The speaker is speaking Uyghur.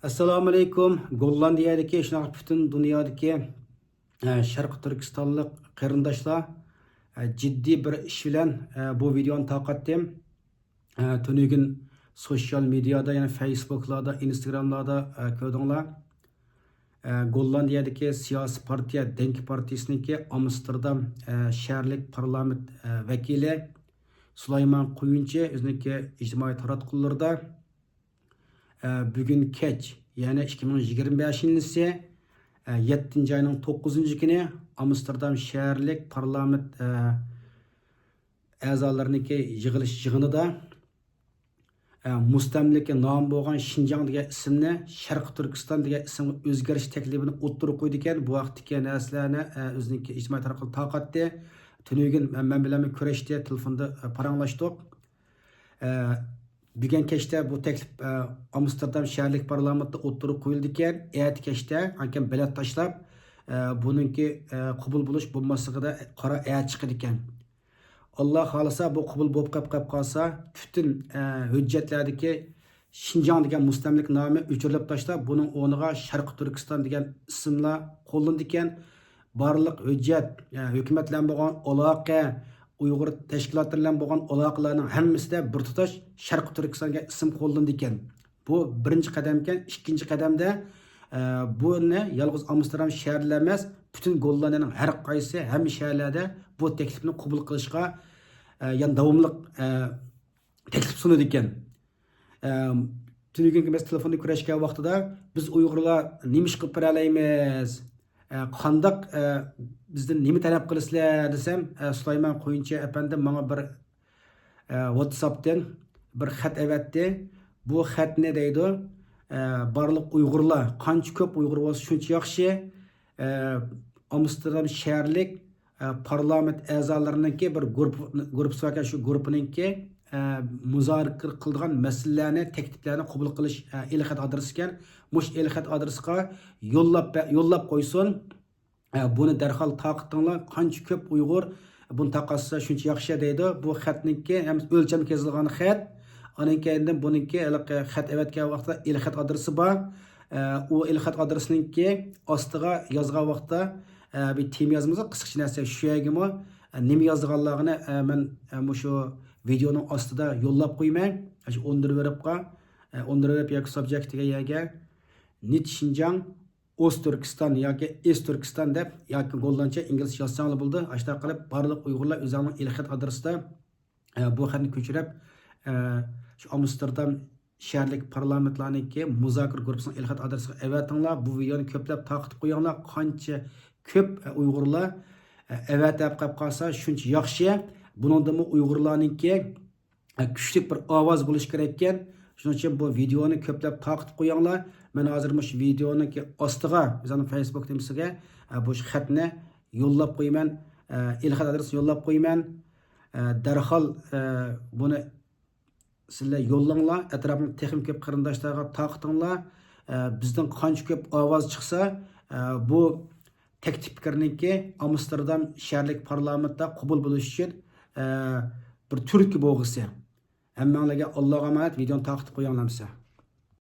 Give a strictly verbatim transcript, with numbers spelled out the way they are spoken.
ئەسسالامۇئەلەيكۇم. گوللاندىيەدىكى، شۇنداق پۈتۈن دۇنيادىكى، ئە، شەرقىي تۈركىستانلىق قېرىنداشلار، ئە، جىددىي بىر ئىش بىلەن، ئە، بۇ ۋىدېئونى تارقاتتىم. ئە، تۈنۈگۈن سوشيال مېدىيادا، يەنى فېيسبۇكلاردا، ئىنستاگراملاردا، ئە، كۆردۈڭلار. ئە، گوللاندىيەدىكى سىياسىي پارتىيە، دېنك پارتىيىسىنىڭكى ئامستېردام، ئە، شەھەرلىك پارلامېنت، ئە، ۋەكىلى سۇلايمان قۇيۇنچى ئۆزىنىڭكى ئىجتىمائىي تاراتقۇلىرىدا، ئە، بۈگۈن كەچ، يەنى ئىككى مىڭ يىگىرمە بەشىنچى يىلىسى، ئە، يەتتىنچى ئاينىڭ توققۇزىنچى كۈنى ئامستېردام شەھەرلىك پارلامېنت، ئە، ئەزالىرىنىڭكى يىغىلىش يىغىنىدا، ئە، مۇستەملىكە نامى بولغان شىنجاڭ دېگەن ئىسىمنى شەرقىي تۈركىستان دېگەن ئىسىمغا ئۆزگەرتىش تەكلىپىنى ئوتتۇرىغا قويىدىكەن. بۇ ھەقتىكى نەرسىلەرنى، ئە، ئۆزىنىڭكى ئىجتىمائىي تاراتقۇدا تارقاتتى. تۈنۈگۈن مەن، مەن بىلەنمۇ كۆرۈشتى، تېلېفوندا، ئە، پاراڭلاشتۇق. ئە، بۈگۈن كەچتە بۇ تەكلىپ، ئە، ئامستېردام شەھەرلىك پارلامېنتتا ئوتتۇرىغا قويۇلىدىكەن. ئەتە كەچتە ئانكەن بېلەت تاشلاپ، ئە، بۇنىڭكى، ئە، قوبۇل بولۇش بولماسلىقىدا قارار ئەتە چىقىدىكەن. ئاللا خالىسا، بۇ قوبۇل بولۇپ قېلىپ، قېلىپ قالسا، پۈتۈن، ئە، ھۆججەتلەردىكى شىنجاڭ دېگەن مۇستەملىكە نامى ئۆچۈرۈلۈپ تاشلاپ، بۇنىڭ ئورنىغا شەرقىي تۈركىستان دېگەن ئىسىملار قوللىنىدىكەن. بارلىق ھۆججەت، ئە، ھۆكۈمەت بىلەن بولغان ئالاقە، ئۇيغۇر تەشكىلاتلىرى بىلەن بولغان ئالاقىلارنىڭ ھەممىسىدە بىر تۇتاش شەرقىي تۈركىستان دېگەن ئىسىم قوللىنىدىكەن. بۇ بىرىنچى قەدەمكەن. ئىككىنچى قەدەمدە، ئە، بۇنى يالغۇز ئامستېردام شەھىرىدە ئەمەس، پۈتۈن گوللاندىيەنىڭ ھەر قايسى، ھەممە شەھەرلەردە بۇ تەكلىپنى قوبۇل قىلىشقا، ئە، يەنە داۋاملىق، ئە، تەكلىپ سۇنىدىكەن. ئە، تۈنۈگۈنكى بىز تېلېفوندا كۆرۈشكەن ۋاقتىدا، بىز ئۇيغۇرلار نېمە ئىش قىلىپ بېرەلەيمىز؟ ئە، قانداق، ئە، بىزدىن نېمە تەلەپ قىلىسىلەر دېسەم، ئە، سۇلايمان قۇيۇنچى ئەپەندىم ماڭا بىر، ئە، ۋاتساپتىن بىر خەت ئەۋەتتى. بۇ خەتنى دەيدۇ، ئە، بارلىق ئۇيغۇرلار، قانچە كۆپ ئۇيغۇر بولسا شۇنچە ياخشى. ئە، ئامستېردام شەھەرلىك، ئە، پارلامېنت ئەزالىرىنىڭكى بىر گۇرۇپ-، گۇرۇپپىسى باركەن، شۇ گۇرۇپپىنىڭكى، ئە، مۇزاكىرە قىلىدىغان مەسىلىلەرنى، تەكلىپلەرنى قوبۇل قىلىش، ئە، ئېلخەت ئادرېسى ئىكەن. مۇشۇ ئېلخەت ئادرېسىغا يوللاپ بە-، يوللاپ قويسۇن. ئە، بۇنى دەرھال تارقىتىڭلار، قانچە كۆپ ئۇيغۇر بۇنى تارقاتسا شۇنچە ياخشى دەيدۇ. بۇ خەتنىڭكى ھەم ئۆلچەمگە يېزىلغان خەت. ئاندىن كېيىن بۇنىڭكى ھېلىقى خەت ئەۋەتكەن ۋاقىتتا ئېلخەت ئادرېسى بار. ئە، ئۇ ئېلخەت ئادرېسىنىڭكى ئاستىغا يازغان ۋاقىتتا، ئە، بىر تېما يازىمىز، قىسقىچە نەرسە، شۇ يەرگىمۇ، ئە، نېمە يازغانلىقىنى، ئە، مەن، ئە، مۇشۇ ۋىدېئونىڭ ئاستىدا يوللاپ قويىمەن. شۇ ئوندۇرۇۋېرىپقا، ئە، ئوندۇرۇۋېرىپ ياكى سابجېكت دېگەن يەرگە نىت شىنجاڭ ئوستتۈركىستان ياكى ئېستتۈركىستان دەپ ياكى گوللاندچە، ئىنگلىزچە يازساڭلار بولىدۇ. ئاشۇنداق قىلىپ بارلىق ئۇيغۇرلار ئۆزۈڭنىڭ ئېلخەت ئادرېسىدا، ئە، بۇ خەتنى كۆچۈرۈپ، ئە، شۇ ئامستېردام شەھەرلىك پارلامېنتلارنىڭكى مۇزاكىرە گۇرۇپپىسىنىڭ ئېلخەت ئادرېسىغا ئەۋەتىڭلار. بۇ ۋىدېئونى كۆپلەپ تارقىتىپ قويۇڭلار. قانچە كۆپ، ئە، ئۇيغۇرلار، ئە، ئەۋەتىپ قېلىپ قالسا شۇنچە ياخشى. بۇنىڭدىمۇ ئۇيغۇرلارنىڭكى كۈچلۈك بىر ئاۋاز بولۇشى كېرەككەن. شۇنىڭ ئۈچۈن بۇ ۋىدېئونى كۆپلەپ تارقىتىپ قويۇڭلار. مەن ھازىر مۇشۇ ۋىدېئونىڭكى ئاستىغا، ئۆزۈمنىڭ فېيسبۇك نېمىسىگە، ئە، بۇ خەتنى يوللاپ قويىمەن. ئە، ئېلخەت ئادرېسىنى يوللاپ قويىمەن. ئە، دەرھال، ئە، بۇنى سىلەر يوللاڭلار. ئەتراپىڭ تېخىمۇ كۆپ قېرىنداشلارغا تارقىتىڭلار. ئە، بىزدىن قانچە كۆپ ئاۋاز چىقسا، ئە، بۇ تەكلىپ پىكىرنىڭكى ئامستېردام شەھەرلىك پارلامېنتتا قوبۇل بولۇشى ئۈچۈن، ئە، بىر تۈرتكە بولغۇسى. ھەممەڭلارگە ئاللاغا ئامانەت، ۋىدېئونى تارقىتىپ قويۇڭلار ئەمىسە.